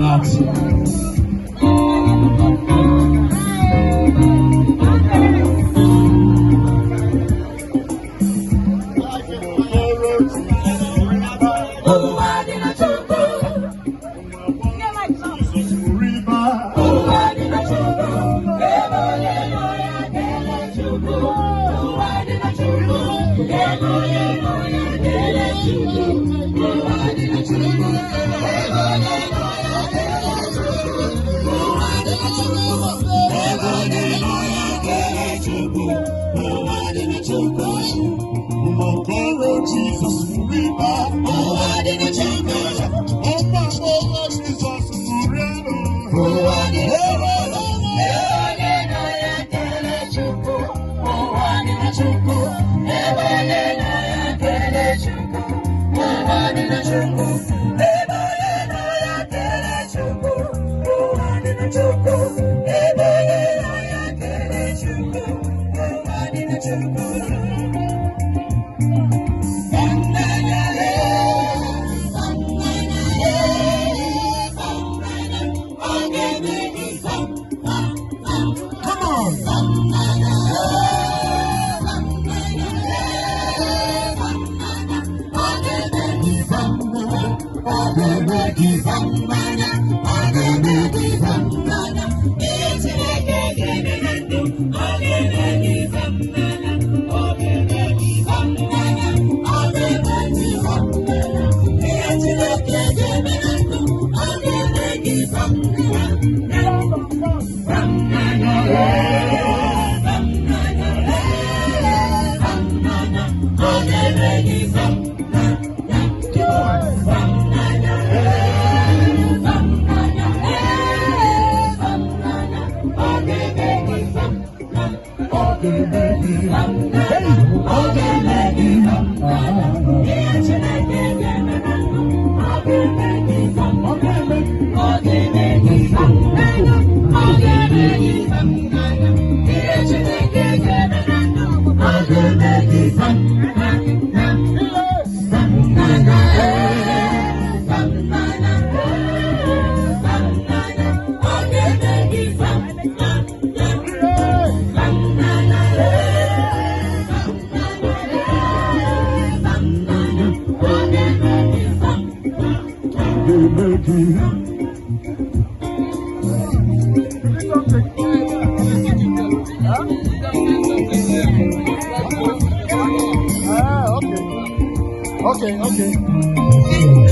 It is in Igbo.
Relax. Ụwa dị na Chukwu. Ụwa dị na Chukwu. Ebe onye nọ ya kele Chukwu. Ụwa dị na Chukwu. Ebe onye nọ ya kele Chukwu. Ụwa dị na Chukwu. Ebe onye nọ ya kele Chukwu. Ụwa dị na Chukwu. Ebe onye nọ ya kele Chukwu. Ụwa dị na Chukwu. Ụmụokoro Jizọs riba. Ụwa dị na Chukwu. Ụmụ agbọghọ Jizọs rienụ. Ụwa dị na Chukwu. Ebe onye nọ ya kele Chukwu. Ụwa dị na Chukwu. Ebe onye nọ ya kele Chukwu. Ụwa dị na Chukwu. Ebe onye nọ ya kele Chukwu. Ụwa dị na Chukwu. Ebe onye nọ ya kele Chukwu. Ụwa dị na Chukwu. Come on. Ah, okay. Okay, okay.